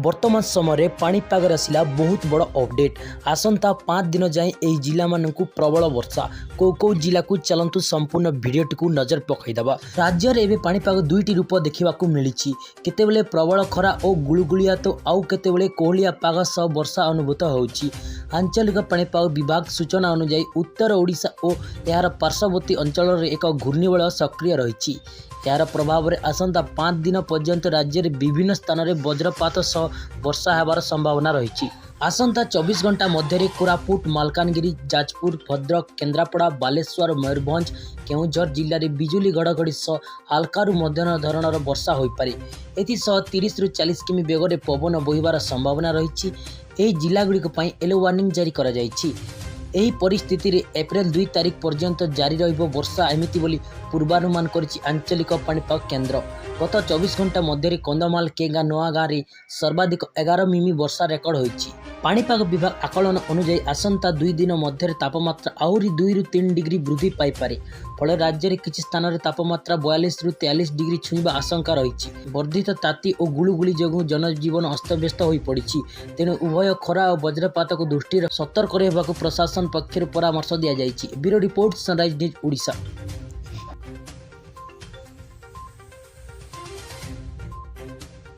ବର୍ତ୍ତମାନ ସମୟରେ ପାଣିପାଗରେ ଆସିଲା ବହୁତ ବଡ଼ ଅପଡେଟ୍। ଆସନ୍ତା 5 ଦିନ ଯାଏଁ ଏହି ଜିଲ୍ଲାମାନଙ୍କୁ ପ୍ରବଳ ବର୍ଷା। କେଉଁ କେଉଁ ଜିଲ୍ଲାକୁ, ଚାଲନ୍ତୁ ସମ୍ପୂର୍ଣ୍ଣ ଭିଡ଼ିଓଟିକୁ ନଜର ପକାଇଦେବା। ରାଜ୍ୟରେ ଏବେ ପାଣିପାଗ ଦୁଇଟି ରୂପ ଦେଖିବାକୁ ମିଳିଛି। କେତେବେଳେ ପ୍ରବଳ ଖରା ଓ ଗୁଳୁଗୁଳିଆ ତ ଆଉ କେତେବେଳେ କୋହଳିଆ ପାଗ ସହ ବର୍ଷା ଅନୁଭୂତ ହେଉଛି। ଆଞ୍ଚଳିକ ପାଣିପାଗ ବିଭାଗ ସୂଚନା ଅନୁଯାୟୀ, ଉତ୍ତର ଓଡ଼ିଶା ଓ ଏହାର ପାର୍ଶ୍ୱବର୍ତ୍ତୀ ଅଞ୍ଚଳରେ ଏକ ଘୂର୍ଣ୍ଣିବଳୟ ସକ୍ରିୟ ରହିଛି। ଏହାର ପ୍ରଭାବରେ ଆସନ୍ତା 5 ଦିନ ପର୍ଯ୍ୟନ୍ତ ରାଜ୍ୟରେ ବିଭିନ୍ନ ସ୍ଥାନରେ ବଜ୍ରପାତ ସହ ବର୍ଷା ହେବାର ସମ୍ଭାବନା ରହିଛି। ଆସନ୍ତା 24 ଘଣ୍ଟା ମଧ୍ୟରେ କୋରାପୁଟ, ମାଲକାନଗିରି, ଯାଜପୁର, ଭଦ୍ରକ, କେନ୍ଦ୍ରାପଡ଼ା, ବାଲେଶ୍ୱର, ମୟୂରଭଞ୍ଜ, କେଉଁଝର ଜିଲ୍ଲାରେ ବିଜୁଳି ଘଡ଼ଘଡ଼ି ସହ ହାଲକାରୁ ମଧ୍ୟମ ଧରଣର ବର୍ଷା ହୋଇପାରେ। ଏଥିସହ 30ରୁ 40 କିମି ବେଗରେ ପବନ ବହିବାର ସମ୍ଭାବନା ରହିଛି। ଏହି ଜିଲ୍ଲାଗୁଡ଼ିକ ପାଇଁ ୟେଲୋ ୱାର୍ଣ୍ଣିଂ ଜାରି କରାଯାଇଛି। ଏହି ପରିସ୍ଥିତିରେ ଏପ୍ରିଲ 2 ତାରିଖ ପର୍ଯ୍ୟନ୍ତ ଜାରି ରହିବ ବର୍ଷା, ଏମିତି ବୋଲି ପୂର୍ବାନୁମାନ କରିଛି ଆଞ୍ଚଳିକ ପାଣିପାଗ କେନ୍ଦ୍ର। ଗତ 24 ଘଣ୍ଟା ମଧ୍ୟରେ କନ୍ଧମାଳ କେଗାଁ ନୂଆଗାଁରେ ସର୍ବାଧିକ 11 ମିମି ବର୍ଷା ରେକର୍ଡ ହୋଇଛି। ପାଣିପାଗ ବିଭାଗ ଆକଳନ ଅନୁଯାୟୀ, ଆସନ୍ତା 2 ଦିନ ମଧ୍ୟରେ ତାପମାତ୍ରା ଆହୁରି 2ରୁ 3 ଡିଗ୍ରୀ ବୃଦ୍ଧି ପାଇପାରେ। ଫଳରେ ରାଜ୍ୟରେ କିଛି ସ୍ଥାନରେ ତାପମାତ୍ରା 42ରୁ 43 ଡିଗ୍ରୀ ଛୁଇଁବା ଆଶଙ୍କା ରହିଛି। ବର୍ଦ୍ଧିତ ତାତି ଓ ଗୁଳୁଗୁଳି ଯୋଗୁଁ ଜନଜୀବନ ଅସ୍ତବ୍ୟସ୍ତ ହୋଇପଡ଼ିଛି। ତେଣୁ ଉଭୟ ଖରା ଓ ବଜ୍ରପାତକୁ ଦୃଷ୍ଟିରେ ସତର୍କ ରହିବାକୁ ପ୍ରଶାସନ ପକ୍ଷରୁ ପରାମର୍ଶ ଦିଆଯାଇଛି। Bureau report, sunrise news Odisha.